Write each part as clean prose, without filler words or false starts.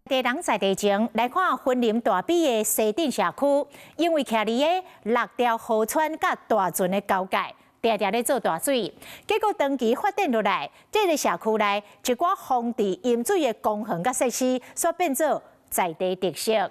地人在地情來看，雲林大埤的西鎮社區，因為徛佇个六條河川佮大圳的交界，定定咧做大水，結果長期發展落來，這个社區內一寡防治淹水的公園佮設施，煞變做在地特色。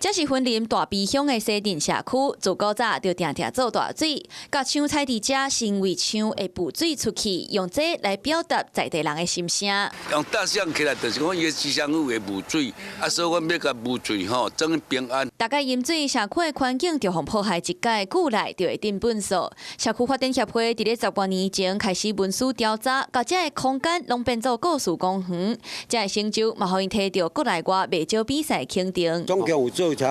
這是雲林大埤鄉的西鎮社區，自古早就定定做大水，共搶菜佇遮成為搶會補水出去，用這來表達在地人的心聲。用大象起來，就是講伊的吉祥物會霧水，啊，所以阮欲共霧水吼，增平安。逐擺淹水，社區的環境就予破壞一改，久來就會進糞埽。社區發展協會佇咧10多年前開始文書調查，共這个空間攏變做故事公園，這个成就嘛，予𪜶提著國內外袂少比賽肯定。總共有做才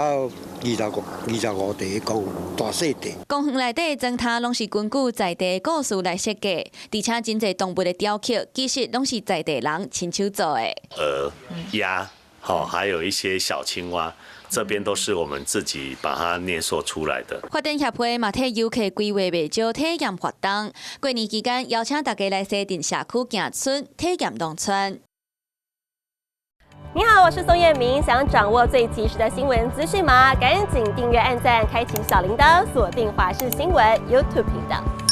25塊公大細地。公園內底磚頭攏是根據在地故事來設計，而且真濟動物的雕刻，其實攏是在地人親手做的。鵝、鴨，好，還有一些小青蛙，這邊都是我們自己把它捏塑出來的。發展協會嘛替遊客規劃袂少體驗活動，過年期間邀請大家來西鎮社區行村體驗農村。你好，我是宋燕明。想掌握最及時的新聞資訊嗎？趕緊訂閱、按讚、開啟小鈴鐺，鎖定華視新聞 YouTube 頻道。